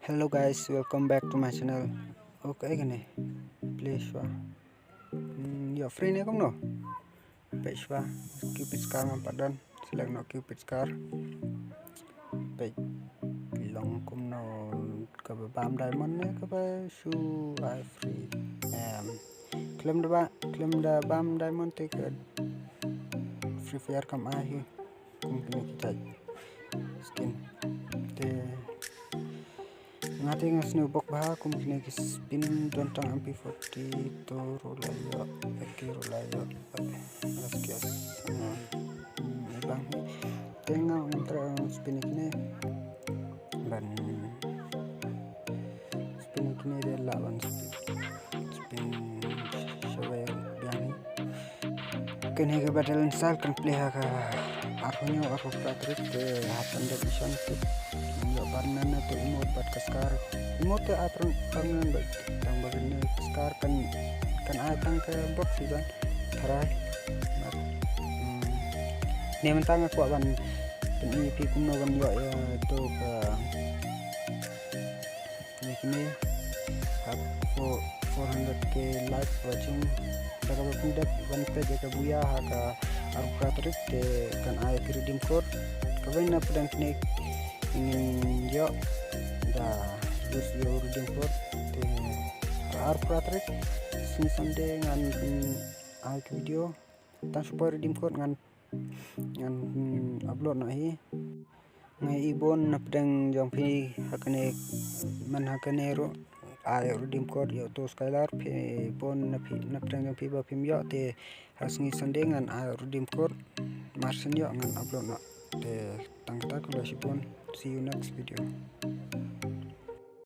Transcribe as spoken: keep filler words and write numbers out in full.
Hello guys, welcome back to my channel. Okay, kane. Play shwa. Hmm, yo, free ne kumno? Peit shwa. Cupid scar ngam pat don. Select noh Cupid scar. Peit long kumno, kaba bam diamond ne kaba shu ai free. Em, khlem da ba, khlem da bam diamond te ka Free Fire kam ai hi. Kum kine ki jait skin. Te nga te nga sniew bok bha kum kine ki spin, don tang M P forty two ruh la ïoh, A K ruh la ïoh. Yes, yes. Hmm, i bang hi. Te nga ngam treh spin kine. Ban spin kine de la ban spin. Spin shawei biang hi. Kane ka Battle Royale kan play ha ka arphew hynñiew, arphew phra tarik te hap ban dep mission te. Nang ïoh permanent na te emote bad ka scar. Emote te ai per-, permanent bad tang ba kane ka scar kan, kan ai tang ka box hi ban tharai. Hmm. Ne mynta nga kwah ban pyni ïa phi kumno ban ïoh ïa to ka Ïa kine, hap four, four hundred K likes watching. Da kaba phi dep ban peit ïa ka buya ha ka arphew phra tarik te kan ai ka redeem code. Kaba na pdeng kine ngin ïoh da use ïa u redeem code. Te ha arphew phra tarik, sngi Sunday ngan, mm, ai ka video. Tang shu poi redeem code ngan, ngan, mm, upload noh hi. Nga i bun na pdeng jong phi ha kane, man ha kane ruh ai redeem code ïa uto Skylar, phi bun na phi, na pdeng jong phi ba phim ïoh te ha sngi Sunday ngan ai redeem code. Mar shen ïoh ngan upload noh. Te tang kata, khublei shibun. See you next video.